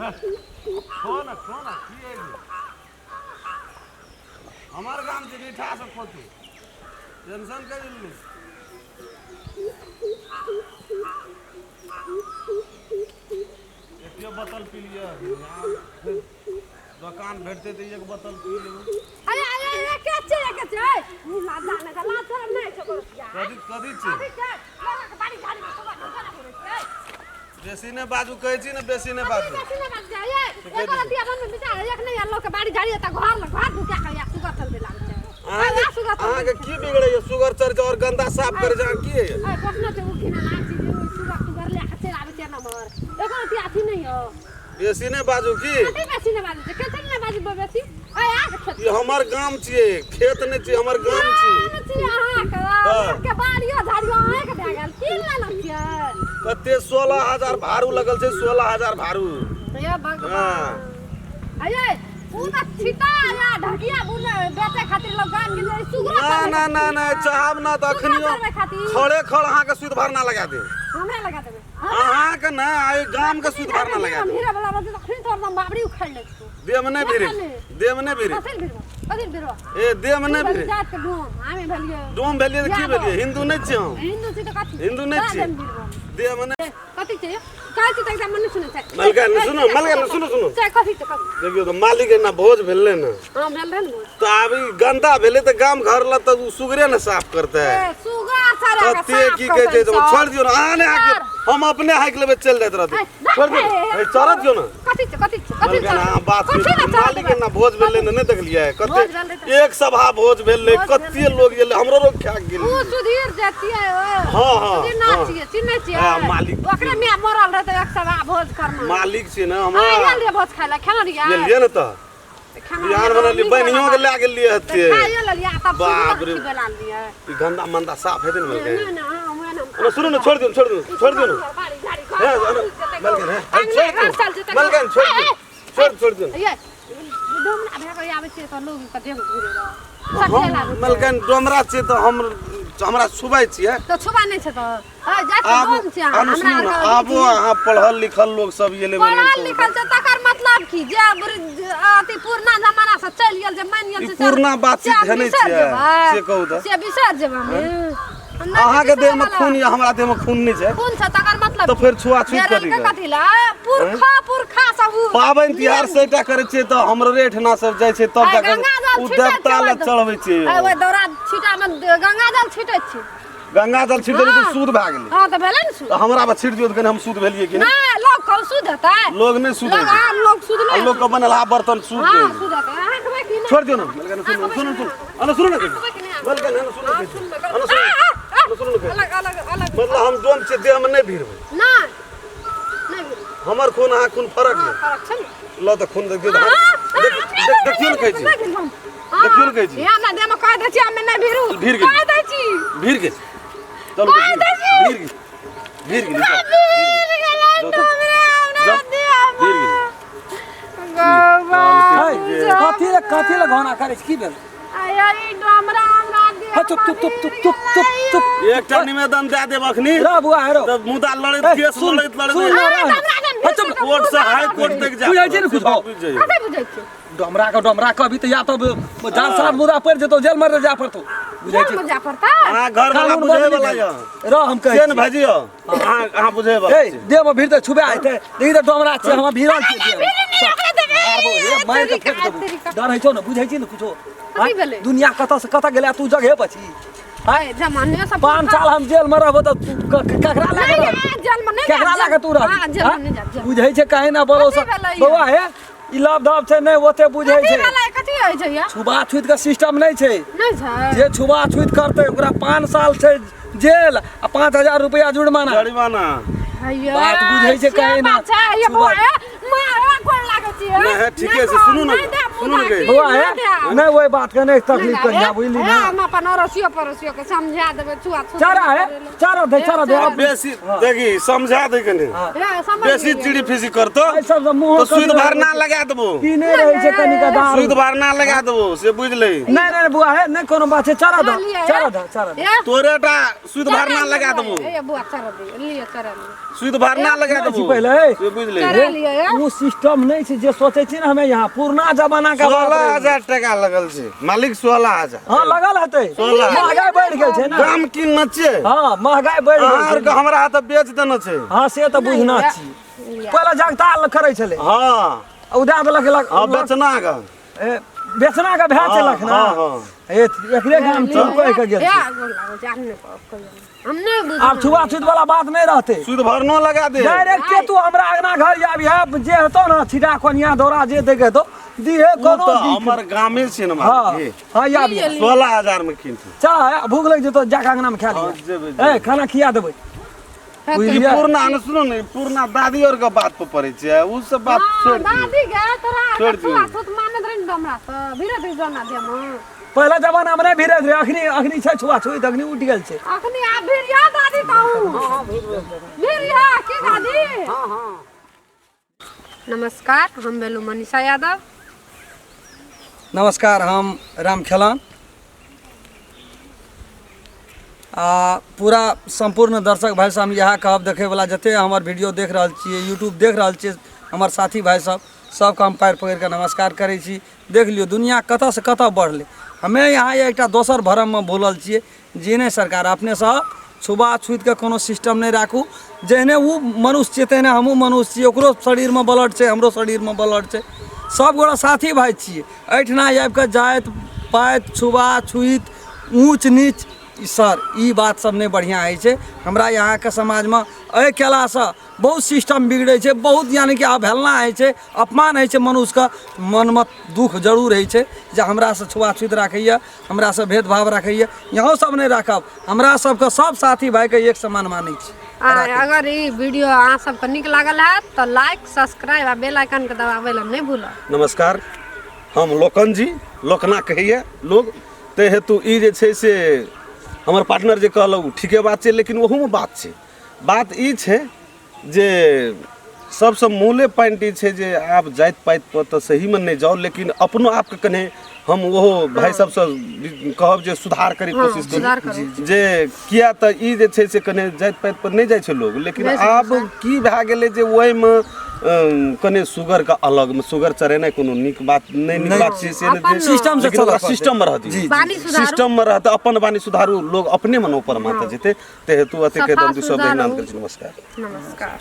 खो न, खो न, की है? हमर गाम छै, रीठा से खोतू, टेंशन करी ले। एक बोतल पी लिअ, दोकान भेटतै तऽ एक बोतल पी लेबै। अरे अरे अरे, के छै, के छै? उ लाजा नै लाज शरम नै छै करो। कथी कथी छै? कथी छै? लगा के बाड़ी झाड़ी में सुबह ढोका करे छै। बेसी नहि बाजू, कहै छी ने, बेसी नहि बाजू। बेसी नै बाजू ये। एको रति अपन में विचार एक नै, लोग के बाड़ी झाड़ी त घर ल घर ढुका के या सुगर चलबे लागै छै। अहाँके अहाँके की बिगड़ैया? सुगर चढ़ के और गंदा साफ करे छै, अहाँ की होइया? ए प्रश्न छै, उ घिना ना चीज, उ सुगर सुगर ले के चलि आबै छै नमहर, एको रति अथी नै हो। बेसी नहि बाजू की? कथी बेसी नै बाजू छै? के छै नै बाजू बेसी? ए आ के खेत ई हमर गाम छियै, खेत नहि छियै, हमर गाम छी। गाम छी अहाँके, अहाँके बाड़ियो झाड़ियो अहाँके भए गेल, की लेने छियै? कते 16,000 भाड़ू लगल छै, 16,000 भाड़ू। हे भगवान! अये उ तऽ छिटा या ढकिया बुने बेचे खातिर लोग गाम गेलै सुगरो। ना ना ना ना, चाहब ना तऽ अखनियो चढ़बै खातिर। खड़े खड़ अहाँके सुध भरना लगा देब। हमरा लगा देबै? अहाँके ना, आइ गाम के सुध भरना लगा देब। हीरा वाला रहतै तऽ अखनी तोर दम बाबरी उखाड़ि लेतौ। देह में नहि भिड़े, देह में नहि भिड़े। कथी भिड़बो? कथी भिड़बो? ए देह में नहि भिड़े। जात के डोम हमे भेलियै। डोम भेलियै तऽ की भेलियै? हिन्दू नहि छियै हम? हिन्दू छी तऽ कथी? हिन्दू नहि तोरा छियै। देह में भिड़बो। देह में नहि। कथी छै? कहै छी तऽ एकदम मन सुनै छै। मलकाइन सुनू, मलकाइन सुनू, सुनू। छै कथी छै, कथी? देखियौ तऽ मालिक एना भोज भेलै ने। हँ, भेल रहै ने भोज। तऽ आब ई गन्दा भेलै तऽ गाम घर लए तऽ ओ सुगरे ने साफ करतै। ए सुगर चरा के कते साफ की कहै छै करतै तऽ सब। छोड़ि दियौ ने, अहाँ नहि हाकि, हम अपने हाकि लेबै, चलि जाइत रहतै। ए, छोड़ि दियौ ने, ए, चढ़ऽ दियौ ने। कथी छै, कथी छै, कथी मलकाइन अहाँ बात कथी सुनि, ने चढ़ऽ मालिक देबै? एना भोज भेलै ने, नहि देखलियै कते भोज भेल रहै तऽ- एक सभा भोज भेलै, भोज भेल कते लोग गेलै, हमरो लोग खा के गेलै। उ सुधीर जे छियै ओ। हँ, हँ, सुधीर ना हँ। छियै, चिन्है छियै? हँ, मालिक ओकरे माय मरल रहै तऽ एक सभा भोज करना। मालिक छियै ने अहाँ हमरा। आयल रहियै भोज खाय लए? खेने रहियै? गेलियै ने तऽ खाना बिहान बनलियै, नीक बहिनियो के वाला लए गेलियै तऽ हते। खाइयो लेलियै आ तब बाप रे। सुगरो खिबे लियै। ई गंदा मंदा साफ हेतै ने मलकाइन? नहि नहि, हाँ, मुँह ने। अरे सुनू ने, छोड़ि दियौ, छोड़ि दियौ, छोड़ि दियौ ने। बाड़ी झाड़ी हे, अरे, मलकाइन, हे, अरे छोड़ि दियौ, मलकाइन, छोड़ि दियौ, छोड़ि छोड़ि दियौ। ये डोमरा भए कऽ आबै छियै तऽ लोग के देह घुरे हम सटिए लागै छै। मलकाइन डोमरा छियै तऽ हम हमरा छुबै छियै? तऽ छुबा नहि छै तऽ ए, जाइत आब डोम छै अहाँ, आब हमरा सुनू ने, आरके आबो अहाँ पढ़ल लिखल लोग सब एलै। पढ़ल लिखल छै तकर मतलब की जे अथी पुरना जमाना से चलि गेल जे मानि गेल ई छै पुरना बातचीत से आब धेने बिसरि छियै, जेबै। से कहू तऽ। से बिसरि जेबै हमे? हम नहि अहाँके बिसरै देह में वाला। खून या हमरा देह में खून नहि छै? खून छै तकर मतलब तऽ फेर छुआछूत बेरल कथी के के? कथी ला पुरखा पुरखा सब उ पाबनि तिहार से टा करै छियै तऽ हमरो एहिठिना सब जाइ छै तब आइ जाके गंगा जल ओ छिटै देवता छियै लए चढ़बै छियै। आइ ओहि दौरा छिटा में गंगा जल छिटै छी। गंगा जल छीट देलियै तऽ हँ। शुद्ध भए गेलै। हँ तऽ भेलै ने शुद्ध। तऽ हमरा पर छीट दियौ तऽ कनि हम शुद्ध भेलियै कि नहि? नहि, लोग कहू शुद्ध हेतै? लोग नहि शुद्ध लोग होइ छै। आम लोग शुद्ध आ नहि। लोग के बनल बर्तन शुद्ध हँ होइ छै। शुद्ध हेतै? अहाँ खेबै कि नहि? छोड़ दियौ ने मलकाइन, सुनू सुनू सुनू, अने सुनू ने, खेबै कि नहि? मलकाइन, अने सुनू हाँ, ने, सुनबै। अने सुनू, आ, आ, आ, अने सुनू ने। अलग अलग अलग। मतलब हम डोम छियै, देह में नहि भिड़बै? नहि नहि भेल। हमर खून अहाँ खून फरक हँ नहि? फरक छै ने। ल तऽ खून देखियौ तऽ, हाँ, हाथ- देखियौ ने कहै छी। नहि भिड़बै हम। देखियौ ने कहै छी। हे, हमरा देहमे कहि दै छी, हमे नहि भिड़ू। भिड़ गेली। कहि दै छी। भीड़ गेल, चलू। कहि दै छी। भीड़ गेल, भीड़ गेल, चल। भिड़ गेलै जाउ तऽ। डोमरा हमरा जाउ। देहमे। भीड़ गेल। गौवा। है, कथी ले कथी ले घोना करै छी? की भेल? आया ई डोमरा हमरा देहमे है, चुप चुप चुप चुप चुप चुप चुप। एकटा निवेदन दए देब अखनी रह बुआ, हेरो तऽ मुदा लड़ैत ए, केस सुन, लड़ैत सुन लड़ैत ना, अरे, रह। डोमरा जन है, चुप। कोर्ट से हाई कोर्ट तक जा। बुझै छी ने कुछो? बुझि जइयौ। कथी बुझै छी? डोमरा के डोमरा कभी तऽ या तऽ जान साथ मुदा पड़ि जेतौ, जेल मर जा पड़तौ, बुझै छी? जेल में जा पड़ता। अहाँ घर वाला कानून बुझै बदलि वाला गेल। यऽ रह, हम कहै से ने छी। भाइजी यौ, अहाँ अहाँ बुझै वाला ए छी। देह में भीड़ तऽ छुबे आइते, देखी तऽ डोमरा छियै, हम भीड़ल छियै देह में। मारबो, हे, मारि के फेंक देबो। डर होइ छौ ने? बुझै छी ने कुछो? कथी भेलै? दुनिया कतऽ से कतऽ गेलै आ तू जगहे पर छी? आँय? जमाने सब 5 साल हम जेल में रहबो तऽ तू ककरा लए के नहीं, रहबी? जेल में नहीं केकरा जायब, लए के तू रहबी? हाँ, जेल में हाँ? नहीं जायब, जेल में। बुझै छै कहीं ना बड़ो कथी भेलै यौ? बौआ हे, ई लव धव छै नहि ओते बुझै कथी छै। भेलै? कथी होइ छै या? छुबा छुत के सिस्टम नहि छै। नहि छै। जे छुबा छुत करतै ओकरा 5 साल छै जेल आ 5000 रुपया जुर्माना। जुर्माना। हैया, बात बुझै छै से कहीं ना। बात छै, ये छुबा- बौआ, हे, माँ, हे, गोर लागै छी, हे। नहि, हे, ठीके नहि छै, सुनू ने। नहि देब। सुनू ने गई। बौआ हे नहीं वही बात के नहीं तकलीफ करिया बुझली ना। हम अपन अड़ोसियो पड़ोसियो के समझा देबै छुआ छूत। चारा है, चारा दे, चारा दे। अब बेसी देखी समझा दे कने, समझ बेसी चिड़ी फिसी करतो एहि सब से मुँह तो सुध भार ना लगा देबो। की नहीं रहै छै कनिका दारू। सुध भार ना लगा देबो से बुझ ले। नहीं नहीं बुआ है, नहीं कोनो बात छै, चारा दे, चारा दे, चारा दे। तोरे टा सुध भार ना लगा देबो। ए बुआ चारा दे, लियो चारा लियो। सुध भार ना लगा देबो पहिले से बुझ ले। चारा लियो। उ सिस्टम नहीं छै जे सोचै छी ना हमे यहाँ पुरना जमाना के बात। 16,000 टका लगल छै मालिक, 16,000। हां लगल हेतै, महंगाई बढ़ गेल छै ना। दाम कीन छियै। हां महंगाई बढ़ गेल छै। हमरा तऽ बेच देने छै। हां से तऽ बुझना छी, पहिले जगताल करै छलै। हां उ दए देलक। हां बेचना के, ए बेचना के भए चलक ना। हां ए एकरे गाम चल कह के गेल। हम नहीं बुझ। आब छुआ छूत वाला बात नहीं रहते, सुध भरनो लगा दे डायरेक्ट के तू हमरा अंगना घर आबी जे हेतो ना छिटा कोनिया दौरा जे देके हेतो दिहे कोनो। हमर गामे छै ना। हां हां आबी 16,000 में कीन। चल भूख लग जेतो जाके अंगना में खा लिया। ए खाना खिया देबै। पुरना ने सुनो ने, पुरना दादी और के बात पर पड़ै छै उ सब बात छोड़ दियौ। दादी के तोरा छुआ छूत मानत रही हमरा त भीरे धीरे जना देम। पहला जमाना में नहीं भीरे धीरे, अखनी अखनी छै छुआ छुई अखनी उठ गेल छै। अखनी आ भीरिया दादी ताऊ। हां भीरिया की दादी। हां हां नमस्कार, हम बेलू मनीषा यादव। नमस्कार, हम राम खेलन। आ पूरा सम्पूर्ण दर्शक भाई सब हम इएह कहब, देखैवला जते हमर वीडियो देख रहल छियै, यूट्यूब देख रहल छियै, हमर साथी भाई सब सबके हम पैर पकड़िके नमस्कार करै छी। देख लियौ दुनिया कतऽसँ कतऽ बढ़लै, हमे यहाँ एकटा दोसर भ्रममे भूलल छियै जे नहि सरकार अपने सब छुआ छूतके कोनो सिस्टम नहि राखू। जेहने ओ मनुष्य छियै तेहने हमहूँ मनुष्य छियै, ओकरो शरीरमे ब्लड छै, हमरो शरीरमे ब्लड छै, सब गोटा साथी भाई छियै। एहिठिना आबिकऽ जाति पाति छुआ छूत ऊँच नीच सर ई बात सब नहि बढ़िआँ होइ छै। हमरा यहाँके समाजमे एहि कयलासँ बहुत सिस्टम बिगड़ै छै, बहुत यानि कि अवहेलना होइ छै, अपमान होइ छै मनुष्यके, मनमे दुःख जरूर होइ छै जे हमरासँ छुआछूत राखैए, हमरासँ भेदभाव राखैए। यहाँ सब नहि राखब, हमरा सबके सब साथी भाइके एक समान मानै छी। अगर ई वीडियो अहाँ सबके नीक लागल हैत तऽ लाइक सब्सक्राइब आ बेल आइकन के दबाबै लए नहि भूलब। नमस्कार, हम लोकन जी, लोकना कहैए लोग, ताहि हेतु ई जे छै से हमर पार्टनर जे कहलक ठीके बात छै, लेकिन ओहूमे बात छै। बात ई छै जे सबसँ मूले पॉइंट ई छै जे आब जाति पाति पर तऽ सहीमे नहि जाउ, लेकिन अपनो आपके कने हम ओहो भाइ सबसँ कहब जे सुधार करैके कोशिश करू, जे किया तऽ ई जे छै से कने जाति पाति पर नहि जाइ छै लोग, लेकिन आब की भए गेलै जे ओहिमे कने सुगरके अलग सुगर चरेनाइ कोनो नीक बात नहि, नीक बात छै से नहि, सिस्टम से सिस्टममे रहत, सिस्टममे रहत, अपन वाणी सुधारू, लोग अपने मन ऊपर माता जेतै। ते हेतु अतेक सब बहिना। नमस्कार नमस्कार।